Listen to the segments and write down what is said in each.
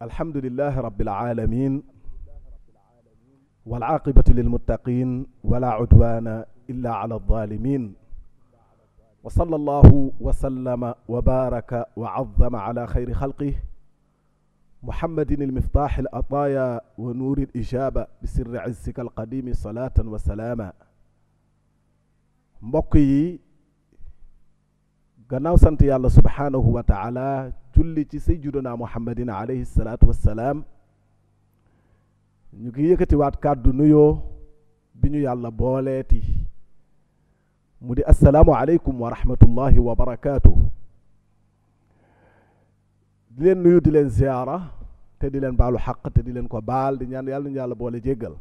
alhamdulillahi rabbil alamin wal aqibatu lil muttaqin wala udwana illa ala adh-dhalimin wa sallallahu wa sallama wa baraka wa azzama ala khayri khalqihi muhammadin al-miftah al-ataya wa nur al-ijaba bi sirri izzika al-qadim salatan wa salama. mbokk yi gannaaw sant yàlla subhanahu wa taala julli ci sayyiduna muhammadin alayhi salatu wassalaam, ñu ngi yëkkatiwaat kàddu nuyoo bi ñu yàlla booleeti mu di assalaamu aleykum wa rahmatullahi wa barakaatuh. di leen nuyu di leen ziyaara te di leen baalu xaq te di leen ko baal di ñaan yàlla ñu yàlla boole jéggal.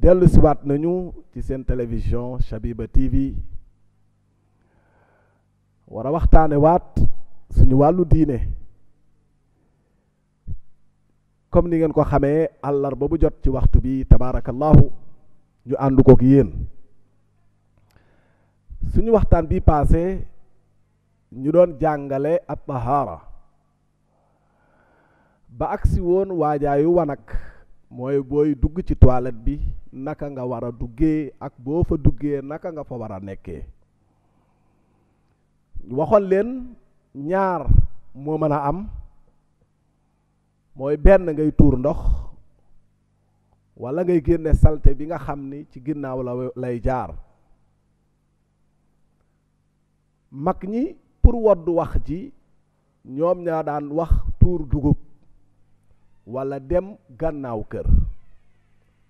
dellu siwaat nañu ci seen télévision Shabiba TV war a waxtaane waat suñu wàllu diine comme ni ngeen ko xamee àllarba bu jot ci waxtu bi tabaarakallahu ñu ànd kook yéen. suñu waxtaan bi passé ñu doon jàngale at tahaara ba agsi woon waajaayu wanag, mooy booy dugg ci toilette bi naka nga war a duggee ak boo fa duggee naka nga fa war a nekkee. waxoon leen ñaar moo mën a am, mooy benn ngay tuur ndox walla ngay génne salte bi nga xam ni ci ginnaaw lay jaar. mag ñi pour woddu wax ji ñoom ñaa daan wax tuur dugub walla dem gannaaw kër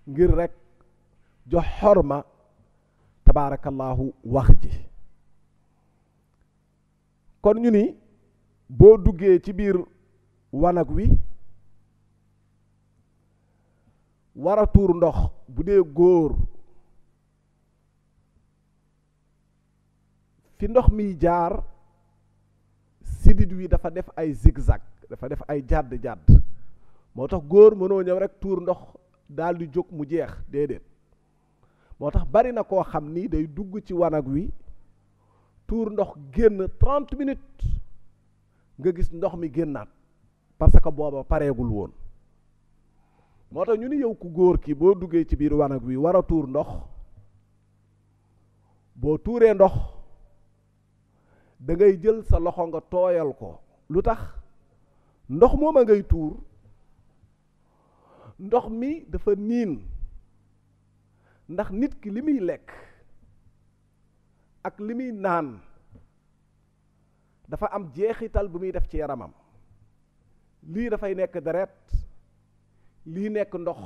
ngir rekk jox xorma tabaarakallahu wax ji. kon ñu ni boo duggee ci biir wanag wi war a tuur ndox, bu dee góor fi ndox miy jaar sidit wi dafa def ay zigzag, dafa def ay jàdd-jàdd, moo tax góor mënoo ñëw rek tuur ndox daal di jóg mu jeex, déedéet. moo tax bari na koo xam ni day dugg ci wanag wi tuur ndox génn 30 minutes nga gis ndox mi génnaat parce que booba pareegul woon. moo tax ñu ni yow ku góor ki boo duggee ci biir wanag wi war a tuur ndox, boo tuuree ndox da ngay jël sa loxo nga tooyal ko. lu tax? ndox mooma ngay tuur ndox mi dafa niin, ndax nit ki li muy lekk ak li muy naan dafa am jeexital bu muy def ci yaramam. lii dafay nekk deret, lii nekk ndox,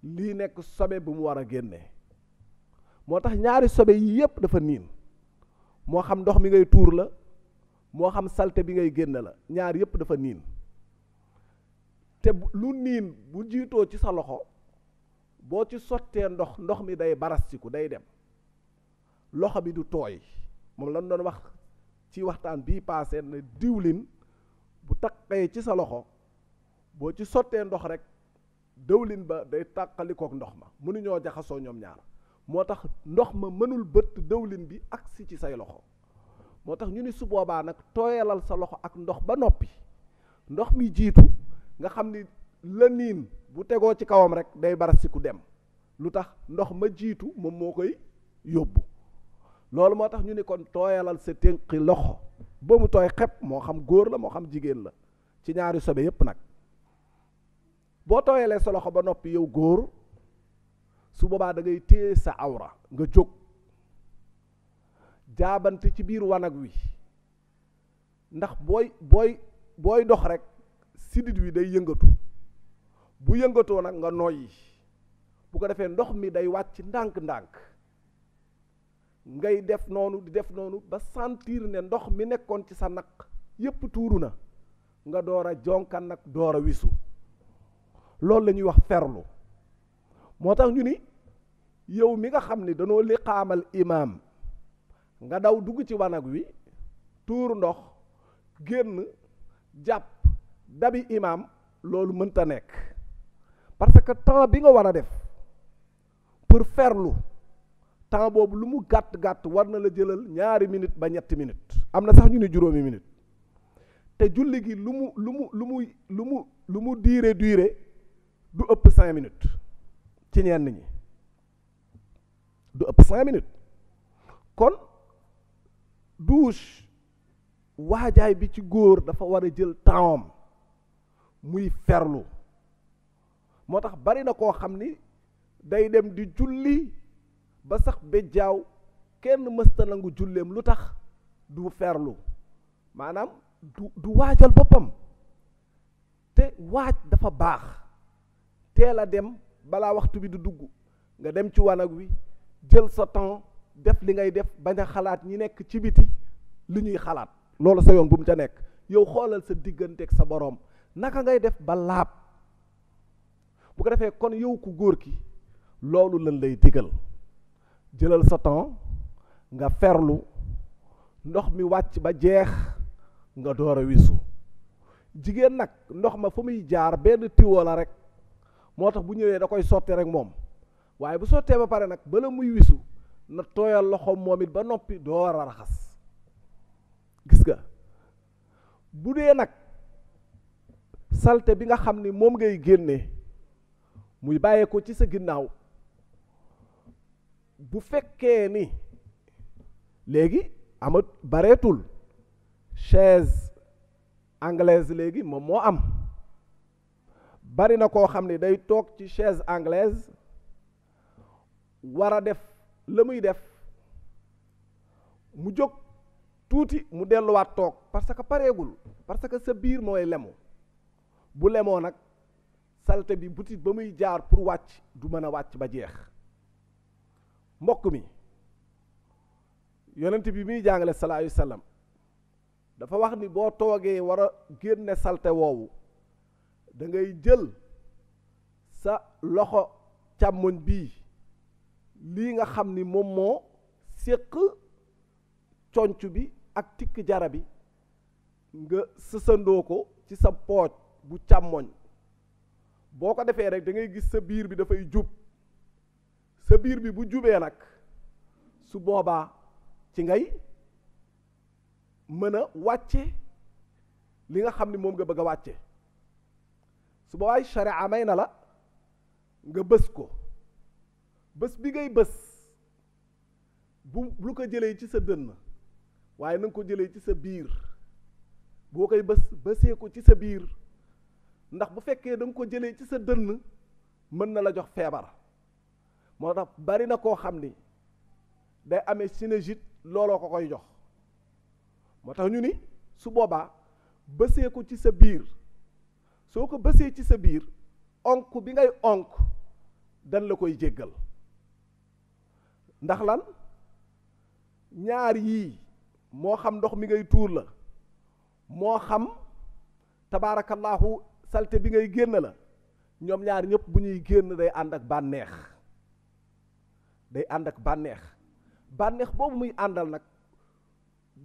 lii nekk sobe bu mu war a génne. moo tax ñaari sobe yi yépp dafa niin, moo xam ndox mi ngay tuur la moo xam salte bi ngay génne la, ñaar yépp dafa niin. te lu niin bu jiitoo ci sa loxo boo ci sottee ndox, ndox mi day barastiku, day dem, loxo bi du tooy. moom lañ doon wax ci waxtaan bii paase na diwlin bu taqee ci sa loxo boo ci sottee ndox rek diwlin ba day tàqalikook ndox ma, mënuñoo jaxasoo ñoom ñaar. moo tax ndox ma mënul bëtt diwlin bi agsi ci say loxo. moo tax ñu ni su boobaa nag tooyalal sa loxo ak ndox ba noppi, ndox mi jiitu nga xam ni la niin bu tegoo ci kawam rek day barasiku dem. lu tax? ndox ma jiitu moom moo koy yóbbu. loolu moo tax ñu ni kon tooyalal sa ténqi loxo ba mu tooy xepp, moo xam góor la moo xam jigéen la, ci ñaari sobe yépp nag. boo tooyalee sa loxo ba noppi yow góor, su boobaa da ngay téye sa awra nga jóg jaabante ci biir wanag wi, ndax booy dox rek sidit wi day yëngatu. bu yëngatoo nag nga noyyi, bu ko defee ndox mi day wàcc ndànk-ndànk, ngay def noonu di def noonu ba sentir ne ndox mi nekkoon ci sa naq yépp tuuru na, nga door a jonkan nag door a wisu. loolu la ñuy wax ferlu. moo tax ñu ni yow mi nga xam ni danoo liqaamal imaam nga daw dugg ci wanag wi tuur ndox génn jàpp dabi imaam, loolu mënta nekk. parce que temps bi nga war a def pour ferlu, temps boobu lu mu gàtt-gàtt war na la jëlal 2 minutes ba 3 minutes, am na sax ñu ni 5 minutes. te julli gi lu mu diire du ëpp 5 minutes ci ñenn ñi du ëpp 5 minutes kon douche waajaay bi ci góor dafa war a jël tempsam muy ferlu moo tax bari na koo xam ni day dem di julli ba sax bejjaaw kenn mësta nangu julleem lu tax du ferlu maanaam du waajal boppam te waaj dafa baax teel a dem balaa waxtu bi du dugg nga dem ci wanag wi jël sa temps def li ngay def bañ a xalaat ñi nekk ci biti li ñuy xalaat loolu sa yoon bu mu ca nekk yow xoolal sa digganteeg sa boroom naka ngay def ba laab bu ko defee kon yow ku góor ki loolu lañ lay digal jëlal sa temps nga ferlu ndox mi wàcc ba jeex nga door a wisu jigéen nag ndox ma fu muy jaar benn tiwo la rek moo tax bu ñëwee da koy sotti rek moom waaye bu sottee ba pare nag bala muy wisu na tooyal loxoom moom it ba noppi door a raxas gis nga bu dee nag salte bi nga xam ni moom ngay génne muy bàyyee ko ci sa ginnaaw bu fekkee ni léegi amat bareetul chaise anglaise léegi moom moo am bari na koo xam ne day toog ci chaise anglaise war a def la muy def mu jóg tuuti mu delluwaat toog parce que pareegul parce que sa biir mooy lemu bu lemoo nag salte bi butit ba muy jaar pour wàcc du mën a wàcc ba jeex mbokk mi yonent bi muy jàngale sallallahu alayhi wa sallam dafa wax ni boo toogee war a génne salte woowu da ngay jël sa loxo càmmoñ bii lii nga xam ni moom moo séq conc bi ak tikk jara bi nga sësandoo ko ci sa pooj bu càmmoñ boo ko defee rek da ngay gis sa biir bi dafay jub sa biir bi bu jubee nag su boobaa ci ngay mën a wàcce li nga xam ni moom nga bëgg a wàcce su boobaay sharia may na la nga bës ko bës bi ngay bës bu lu ko jëlee ci sa dënn waaye na nga ko jëlee ci sa biir boo koy bësee ko ci sa biir ndax bu fekkee da nga ko jëlee ci sa dënn mën na la jox feebar moo tax bari na koo xam ni day amee sinusite looloo ko koy jox moo tax ñu ni su boobaa bësee ko ci sa biir soo ko bësee ci sa biir onk bi ngay onk dan la koy jéggal ndax lan ñaar yii moo xam ndox mi ngay tuur la moo xam tabaarakallaahu salte bi ngay génn la ñoom ñaar ñëpp bu ñuy génn day ànd ak bànneex day ànd ak bànneex bànneex boobu muy àndal nag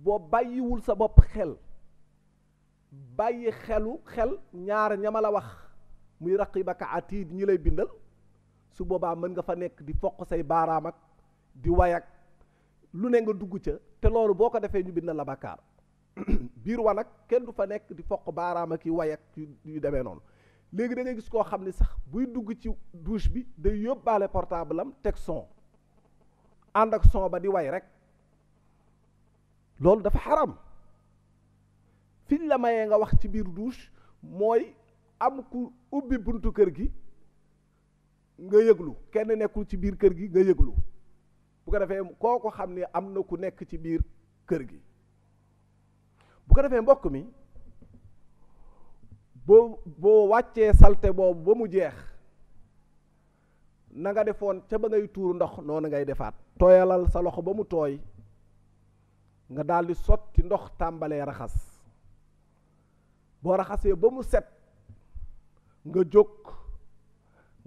boo bàyyiwul sa bopp xel bàyyi xel ñaar ñama la wax muy raqibaka atiid ñi lay bindal su boobaa mën nga fa nekk di foq say baaraam ak di wayak lu ne nga dugg ca te loolu boo ko defee ñu bindal la bàkkaar biir wa nag kenn du fa nekk di foq baaraam ak yi wayak yu demee noonu léegi da ngay gis koo xam ne sax buy dugg ci douche bi day yóbbaale portable am teg son ànd ak son ba di way rek loolu dafa xaram fiñ la mayee nga wax ci biir douche mooy am ku ubbi buntu kër gi nga yëglu kenn nekkul ci biir kër gi nga yëglu bu ko defee kooku xam ne am na ku nekk ci biir kër gi bu ko defee mbokk mi boo wàccee salte boobu ba mu jeex na nga defoon ca ba ngay tuur ndox noonu ngay defaat tooyalal sa loxo ba mu tooy nga daldi sotti ndox tàmbalee raxas boo raxasee ba mu set nga jóg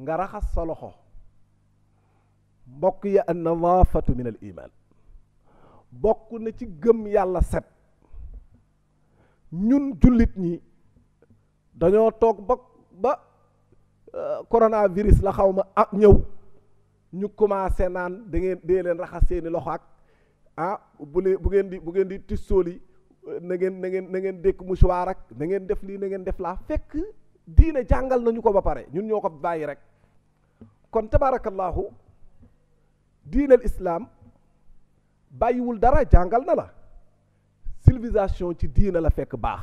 nga raxas sa loxo mbokk ya an nadaafatu min al iman bokk na ci gëm yàlla set ñun jullit ñi dañoo toog ba coronavirus la xaw ma ak ñëw ñu commencé naan da ngeen dee leen raxas seeni loxo ak bu ngeen di tissooli na ngeen dékk mouchoir ak na ngeen def lii na ngeen def laa, fekk diine jàngal nañu ko ba pare, ñun ñoo ko bàyyi rek. kon tabarakallahu diinal islaam bàyyiwul dara, jàngal na la. civilisation ci diina la fekk baax.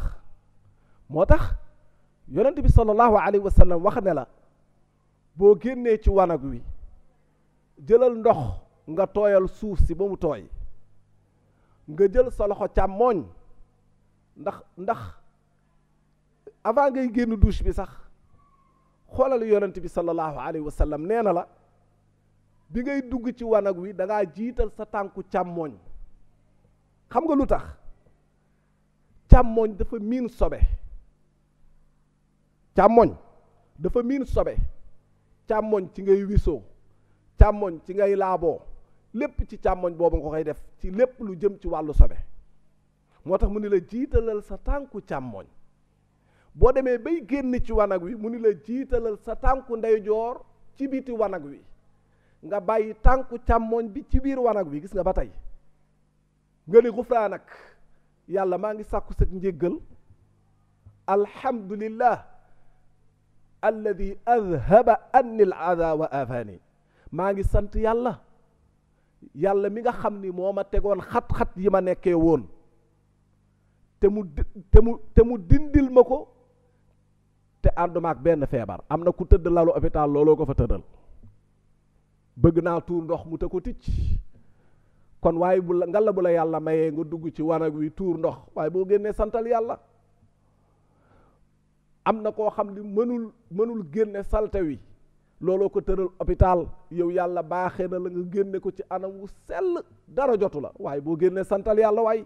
moo tax yonent bi sallallahu alayhi wa sallam wax ne la boo génnee ci wanag wi jëlal ndox nga tooyal suuf si ba mu tooy, nga jël sa loxo càmmooñ, ndax avant ngay génn douche bi sax xoolal yonent bi sallallahu alayhi wa sallam nee na la bi ngay dugg ci wanag wi da ngaa jiital sa tànku càmmooñ. xam nga lu tax? càmmooñ dafa miin sobe. càmmooñ dafa miin sobe. càmmooñ ci ngay wisoo, càmmooñ ci ngay laaboo, lépp ci càmmooñ boobu nga koy def ci lépp lu jëm ci wàllu sobe. moo tax mu ni la jiitalal sa tànku càmmooñ. boo demee bay génn ci wanag wi mu ni la jiitalal sa tànku ndeyjoor ci biti wanag wi, nga bàyyi tànku càmmooñ bi ci biir wanag wi. gis nga ba tey nga ni xufraanak, yàlla maa ngi sàkku sa njéggal. alhamdulillah alladi adhaba anni al ada wa afani, maa ngi sant yàlla, yàlla mi nga xam ni moo ma tegoon xat-xat yi ma nekkee woon te mu dindil ma ko te ànduma ak benn feebar. am na ku tëdd lalu hôpital, looloo ko fa tëddal. bëgg naa tuur ndox mu te ko ticc. kon waaye ngalla bu la yàlla mayee nga dugg ci wanag wi tuur ndox, waaye boo génnee santal yàlla. am na koo xam ni mënul génne salte wi, looloo ko tëral hôpital, yow yàlla baaxee na la nga génne ko ci anam wu sell, dara jotu la, waaye boo génnee santal yàlla. waay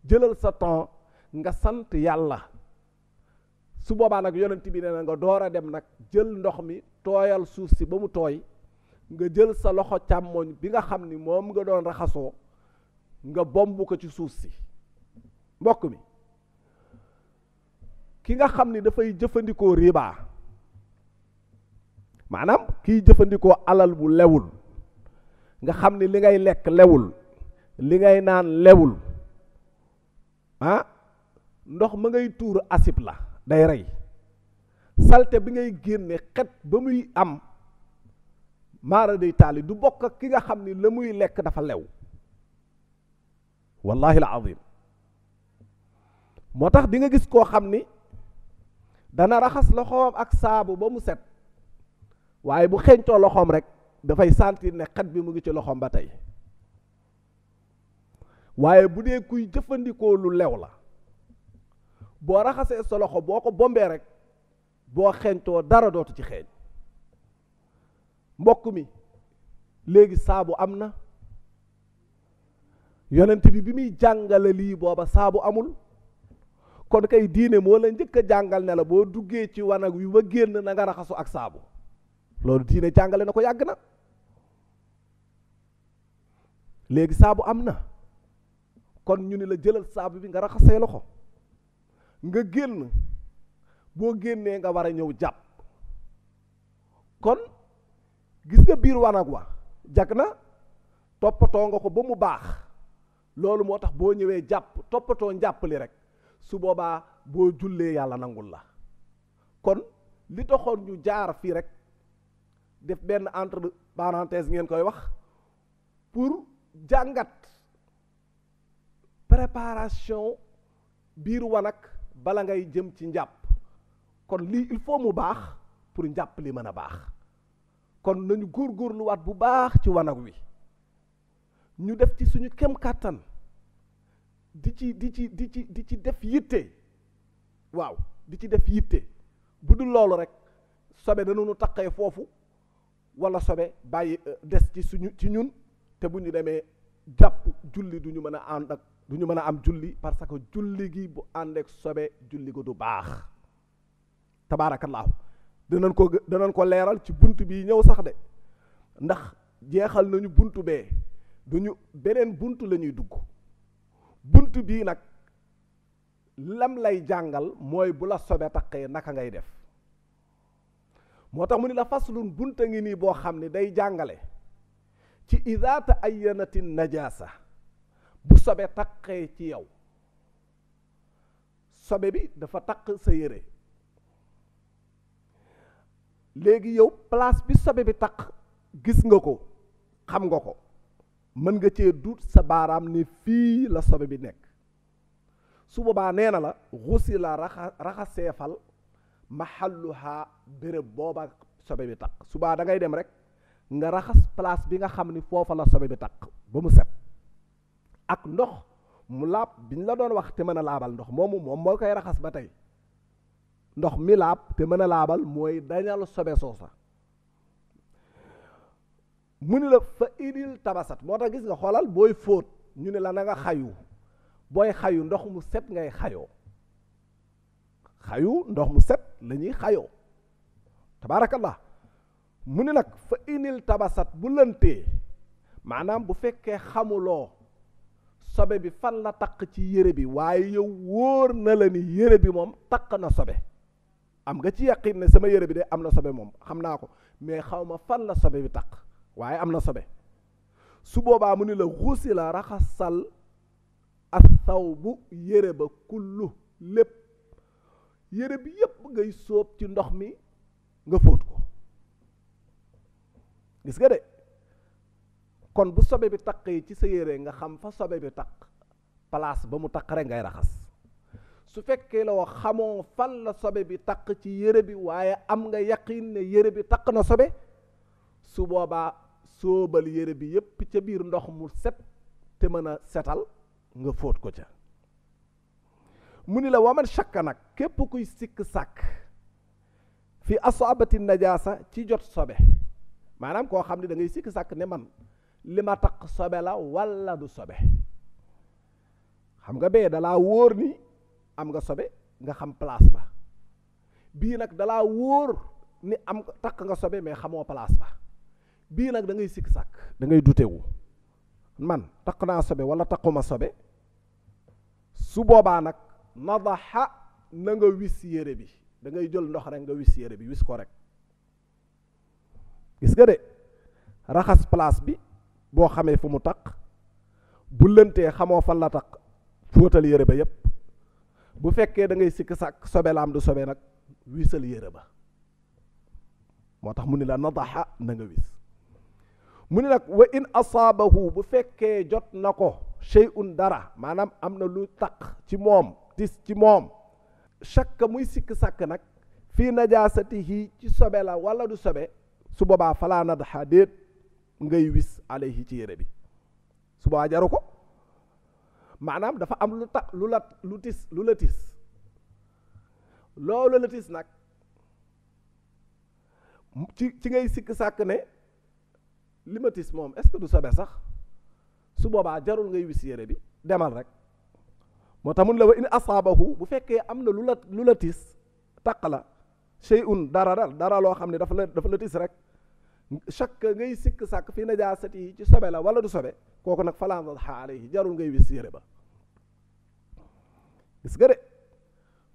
jëlal sa temps nga sant yàlla. su boobaa nag yonent bi nee na nga door a dem nag jël ndox mi tooyal suuf si ba mu tooy, nga jël sa loxo càmmoñ bi nga xam ni moom nga doon raxasoo nga bomb ko ci suuf si. mbokk mi, ki nga xam ni dafay jëfandikoo riba, maanaam kiy jëfandikoo alal bu lewul, nga xam ni li ngay lekk lewul, li ngay naan lewul, ndox ma ngay tuur asib la, day rey. salte bi ngay génne xet ba muy am maara day taali du bokk ak ki nga xam ni la muy lekk dafa lew. wallahi al azim. moo tax di nga gis koo xam ni dana raxas loxoom ak saabu ba mu set, waaye bu xeeñtoo loxoom rek dafay sentir ne xet bi mu ngi ci loxoom ba tey. waaye bu dee kuy jëfandikoo lu lew la, boo raxasee sa loxo boo ko bombee rek boo xeeñtoo dara dootu ci xeeñ. mbokk mi, léegi saabu am na. yonent bi muy jàngale lii booba saabu amul. kon kay diine moo la njëkk a jàngal ne la boo duggee ci wanag wi ba génn na nga raxasu ak saabu. loolu diine jàngale na ko yàgg na. léegi saabu am na, kon ñu ni la jëlal saabu bi nga raxasee loxo, nga génn. boo génnee nga war a ñëw jàpp. kon gis nga biir wanag wa jag na, toppatoo nga ko ba mu baax. loolu moo tax boo ñëwee jàpp toppatoo njàppali rek, su boobaa boo jullee yàlla nangul la. kon li taxoon ñu jaar fii rek def benn entre parenthèse ngeen koy wax, pour jàngat préparation biir wanag bala ngay jëm ci njàpp. kon lii il faut mu baax pour njàpp li mën a baax. kon nañu góorgóorluwaat bu baax ci wanag wi, ñu def ci suñu kem kàttan, di ci def yitte. waaw, di ci def yitte. bu dul loolu rek sobe danañu taqee foofu, wala sobe bàyyi des ci ñun, te bu ñu demee jàpp julli du ñu mën a ànd ak du ñu mën a am julli, parce que julli gi bu ànd ak sobe julli ko du baax. tabaarakallaahu danañ ko leeral ci bunt bii ñëw sax de, ndax jeexal nañu buntu bee, duñu beneen buntu la ñuy dugg. buntu bii nag lam lay jàngal mooy bu la sobe taqee naka ngay def. moo tax mu ni la faslun bunta ngi nii boo xam ne day jàngale ci idaa ta'ayyanati najaasa, bu sobe taqee ci yow, sobe bi dafa takk sa yére. léegi yow place bi sobe bi takk gis nga ko, xam nga ko, mën nga cee duut sa baaraam ne fii la sobe bi nekk. su boobaa nee na la xusi la raxaseefal mahalluha béréb booba sobe bi takk. subaa da ngay dem rek nga raxas place bi nga xam ni foofa la sobe bi takk ba mu set ak ndox mu laab biñ la doon wax te mën a laabal ndox moom moo koy raxas ba tey. ndox mi laab te mën a laabal mooy dañal sobe soosa. mu ni la fa idil tabasat, moo tax gis nga xoolal booy fóot ñu ne la na nga xayu. booy xayu ndox mu set ngay xayoo. xayu ndox mu set la ñuy xayoo. tabaarakallah. mu ni nag fa inil tabasat bu lëntee, maanaam bu fekkee xamuloo sobe bi fan la takk ci yére bi, waaye yow wóor na la ni yére bi moom takk na sobe. am nga ci yaqin ne sama yére bi de am na sobe moom xam naa ko, mais xaw ma fan la sobe bi takk, waaye am na sobe. su boobaa mu ni la xuusi la raxasal asaw bu yére ba kullu lépp, yére bi yépp ngay sóob ci ndox mi nga fóot ko. gis nga de kon bu sobe bi taqee ci sa yére nga xam fa sobe bi taq, place ba mu taq rek ngay raxas. su fekkee la wax xamoo fan la sobe bi taq ci yére bi waaye am nga yaqin ne yére bi taq na sobe, su boobaa sóobal yére bi yépp ca biir ndox mu set te mën a setal nga fóot ko ca. mu ni la waman shakka nag képp kuy sikk sàkk fi asaabati najaasa ci jot sobe, maanaam koo xam ne da ngay sikk sàkk ne man li ma taq sobe la walla du sobe. xam nga bee dalaa wóor ni am nga sobe nga xam place ba, bii nag dalaa wóor ni am taq nga sobe mais xamoo place ba. bii nag da ngay sikk sàkk, da ngay dutewu man taq naa sobe wala taquma sobe. su boobaa nag nadaxa na nga wis yére bi, da ngay jël ndox rek nga wis yére bi, wis ko rek. gis nga de raxas place bi boo xamee fu mu taq, bu lëntee xamoo fan la taq, fóotal yére ba yépp. bu fekkee da ngay sikk sàkk sobe la am du sobe nag wisal yére ba. moo tax mu ni la nadaxa na nga wis. mu ni nag wa in asaabahu bu fekkee jot na ko shay'un dara, maanaam am na lu taq ci moom, tis ci moom, shakka muy sikk sàkk nag fii najaasatihi ci sobe la wala du sobe, su boobaa falaa nadaxa déet ngay wis alayhi ci yére bi. su boobaa jaru ko, maanaam dafa am lu tax lu la tis loolu la tis nag ci ngay sikk sàkk ne li ma tis moom est-ce que du sobe sax. su boobaa jarul ngay wis yére bi, demal rek. moo tax mun la wa in asaabahu bu fekkee am na lu la tis taq la shay'un dara loo xam ne dafa la tis rek, chaque ngay sikk sàkk fi najaasati yi ci sobe la wala du sobe, kooku nag falaa nadaxa alayhi jarul ngay wis yére ba. gis nga de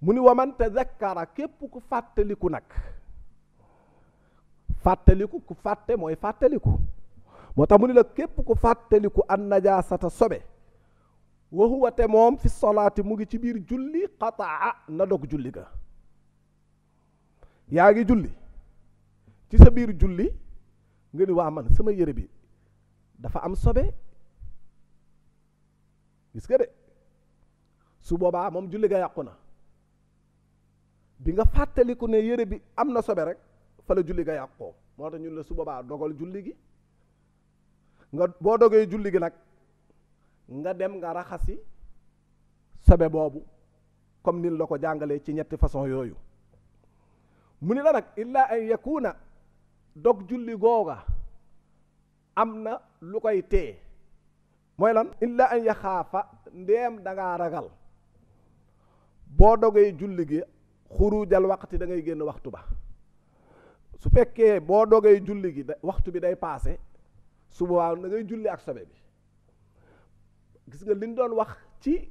mu ni waman tazakkara képp ku fàttaliku nag, fàttaliku ku fàtte mooy fàttaliku. moo tax mu ni la képp ku fàttaliku an najaasata sobe, wa huwa te moom fi solaati mu ngi ci biir julli, qataa na dog julli ga. yaa ngi julli ci sa biir julli nga ni waa man sama yére bi dafa am sobe. gis nga de su boobaa moom julli ga yàqu na. bi nga fàttaliku ne yére bi am na sobe rek fa la julli ga yàqoo. moo tax ñun la su boobaa dogal julli gi. nga boo dogee julli gi nag nga dem nga raxasi sobe boobu comme nin la ko jàngalee ci ñetti façon yooyu. mu ni la nag illa an yakuna dog julli googa am na lu koy tee. mooy lan illa an yaxaafa ndeem dangaa ragal boo dogee julli gi xurujal waqti da ngay génn waxtu ba. su fekkee boo dogee julli gi waxtu bi day paase, su boobaa da ngay julli ak sobe bi. gis nga liñ doon wax ci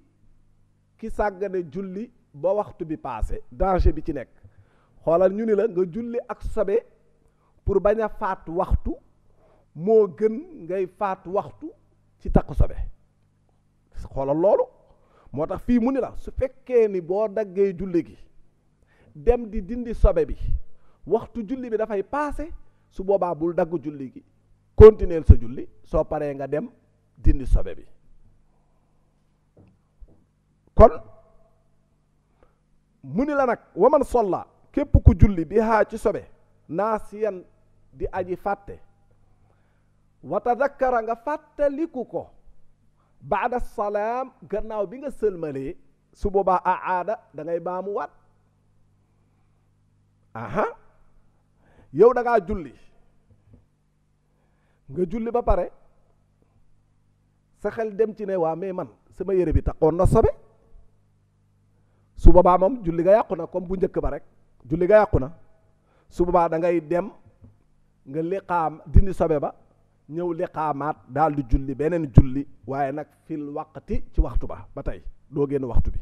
ki sàggane julli ba waxtu bi paase, danger bi ci nekk. xoolal ñu ni la nga julli ak sobe pour bañ a faat waxtu moo gën ngay faat waxtu ci takk sobe. xoolal loolu moo tax fii mu ni la su fekkee ni boo daggee julli gi dem di dindi sobe bi waxtu julli bi dafay paase su boobaa bul dagg julli gi continuer sa julli soo paree nga dem dindi sobe bi kon mu ni la nag waman solla képp ku julli bi haa ci sobe naasiyan di aji fàtte wa tadakkara nga fàttaliku ko baada salaam gannaaw bi nga sëlmalee su boobaa aada da ngay baamu waat aha yow da ngaa julli nga julli ba pare sa xel dem ci ne waa mais man sama yére bi taxoon na sobe su boobaa moom julli nga yàqu na comme bu njëkk ba rek julli nga yàqu na su boobaa da ngay dem nga liqaam dindi sobe ba ñëw liqaamaat daal di julli beneen julli waaye nag fil waqti ci waxtu ba tey doo génn waxtu bi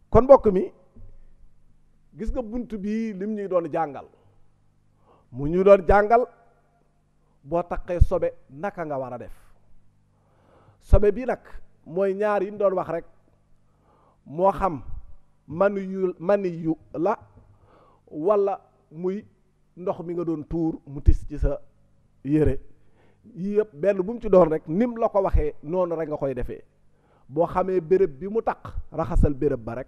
kon mbokk mi gis nga bunt bii lim ñuy doon jàngal mu ñu doon jàngal boo taqee sobe naka nga war a def sobe bi nag mooy ñaar yi ñu doon wax rek moo xam mani yu la walla muy ndox mi nga doon tuur mu tis ci sa yére yii yëpp benn bu mu ci doon rek nim la ko waxee noonu rek nga koy defee boo xamee béréb bi mu taq raxasal béréb ba rek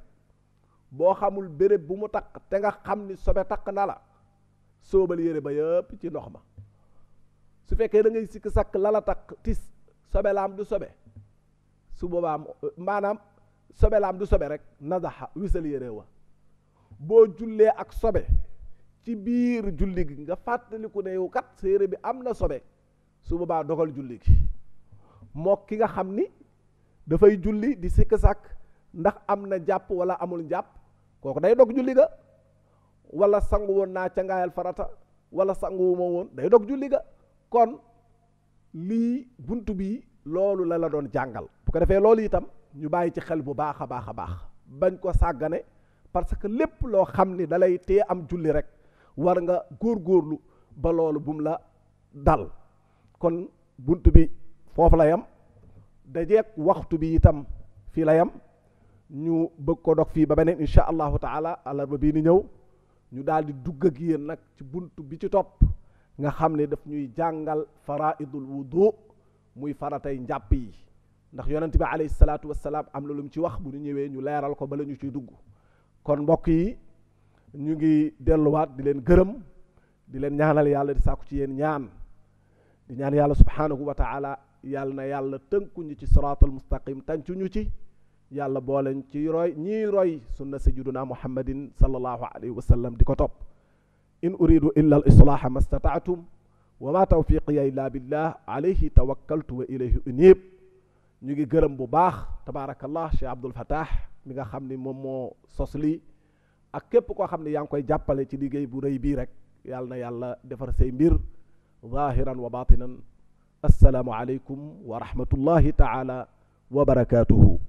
boo xamul béréb bu mu taq te nga xam ni sobe taq na la sóobal yére ba yëpp ci ndox ma su fekkee da ngay sikk sakk lala taq tis sobe laam du sobe su boobaa maanaam sobe laam du sobe rek nadaxa wisal yére wa boo jullee ak sobe ci biir julli gi nga fàttaliku ne yow kat sa yére bi am na sobe su boobaa dogal julli gi moo ki nga xam ni dafay julli di sikk sàkk ndax am na jàpp wala amul jàpp kooku day dog julli ga wala sangu woon naa ca ngaayal farata wala sanguwuma woon day dog julli ga kon lii bunt bi loolu la doon jàngal bu ko defee loolu itam ñu bàyyi ci xel bu baax a baax a baax bañ ko sàggane parce que lépp loo xam ni dalay tee am julli rek war nga góorgóorlu ba loolu bum la dal kon bunt bi foofu la yam dajeeg waxtu bi itam fii la yam ñu bëgg ko dog fii ba beneen insha allahu taala àllarba bii ni ñëw ñu daal di dugg ak yéen nag ci bunt bi ci topp nga xam ne daf ñuy jàngal faraidul wudu muy faratay njàpp yi ndax yonent bi alayhi salaatu wassalaam am na lu mu ci wax bu ñu ñëwee ñu leeral ko bala ñu ciy dugg kon mbokk yi ñu ngi delluwaat di leen gërëm di leen ñaanal yàlla di sàkku ci yéen ñaan di ñaan yàlla subhaanahu wa taala yàlla na yàlla tënkuñu ci siraatal mustaqim tàncuñu ci yàlla booleñ ci roy ñii roy sunna sayyiduna muhammadin sallallahu alayhi wa sallam di ko topp in uridu illa al islaaha ma stata'tum wa ma tawfiqiya illa billah alayhi tawakkaltu wa ilayhi unib ñu ngi gërëm bu baax tabaarakallah Cheikh Abdul Fattah mi nga xam ni moom moo sos lii ak képp koo xam ne yaa ngi koy jàppale ci liggéey bu rëy bii rek yàlla na yàlla defar say mbir zahiran wa batinan assalaamu aleykum wa rahmatullahi taala wa barakatuhu